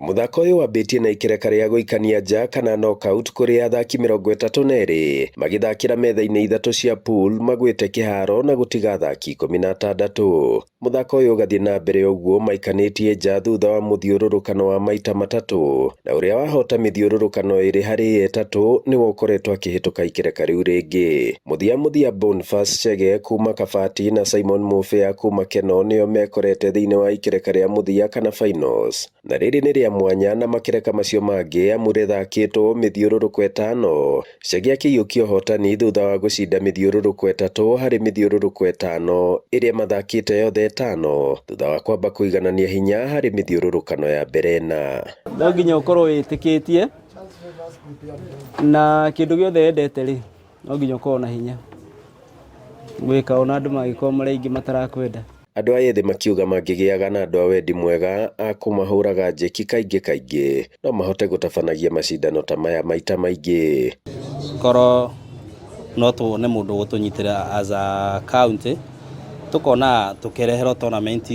Mũthako ũyũ wambĩtie na ikereka rĩa gũikania nja kana knockout kũrĩ athaki 32 magĩthakĩra metha-inĩ ithatũ cia pool magwĩte kĩharo na gũtiga athaki 16. Mũthako ũyũ ũgathiĩ na mbere ũguo maikanĩtie nja thutha wa mũthiũrũrũkano wa maita matatũ, na ũrĩa wahota mĩthiũrũrũkano ĩrĩ harĩ ĩtatũ nĩwe ũkoretwo akĩhĩtũka ikereka rĩu rĩngĩ. Mũthia mũthia Boniface Chege kuma Kabati na Simon Mubea kuma Keno nĩo mekorete thĩinĩ wa ikereka rĩa mũthia kana finals, na rĩrĩ nĩ rĩa mwanya na makereka macio mangĩ amu rĩthakĩtwo mĩthiũrũrũko ĩtano. Chege akĩiyũkia ũhotani thutha wa gũcinda mĩthiũrũrũko ĩtatũ harĩ mĩthiũrũrũko ĩtano ĩrĩa mathakĩte yothe ĩtano thutha wa kwamba kũiganania hinya harĩ mĩthiũrũrũkano ya mbere ĩna. No nginya ũkorwo wĩtĩkĩtie na kĩndũ gĩothe wendete rĩ, no nginya ũkorwo na hinya gwĩka ona andũ mangĩkorwo marĩ aingĩ matarakwenda. Andũ aya ethĩ makiuga mangĩgĩaga na andũ a wendi mwega a kũmahũraga njeki kaingĩ kaingĩ no mahote gũtabanagia macindano ta maya maita maingĩ. Korwo no tuone mũndũ ũgũtũnyitĩrĩra as a county, tũkona tũkĩreherwo tournament,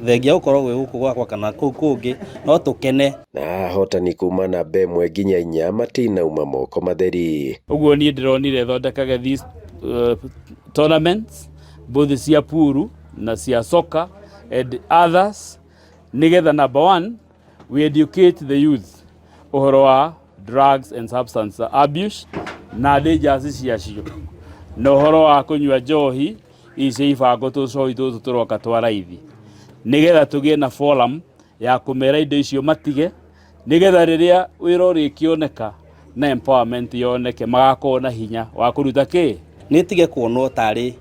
thengia gũkorwo gwĩ gũkũ gwakwa kana kũu kũngĩ, no tũkene. Na ahotani kuma namba 1 nginya 4 matinauma moko matheri. Ũguo niĩ ndĩronire thondekage these tournaments both cia pool na cia soccer and others, nigetha number one we educate the youth ũhoro wa drugs and substance abuse na dangers ciacio, na ũhoro wa kũnyua njohi ici cia ibango tũcohi tũtũ tũroka twa raithi, nigetha tũgĩe na forum ya kũmera indo icio matige, nigetha rĩrĩa wĩra ũrĩkĩoneka na empowerment yoneke magakorwo na hinya wa kũruta kĩ. Nĩ tige kuonwo tarĩ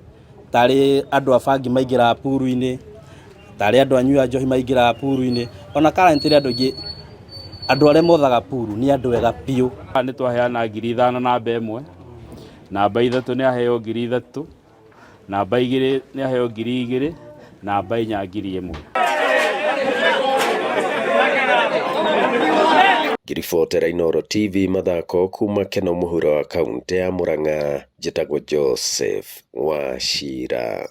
andũ a bangi maingĩraga puru-inĩ, tarĩ andũ anyua njohi maingĩraga puru-inĩ. Ona currently andũ aingĩ, andũ arĩa mothaga puru nĩ andũ ega biũ. Nĩ twaheana 5,000 namba 1, namba 3 nĩ aheo 3,000, namba 2 nĩ aheo 2,000, namba 4 1,000. Ngĩribotera Inooro TV mathako kuma Keno mũhuro wa kaunti ya Murang'a, njĩtagwo Joseph Wachira.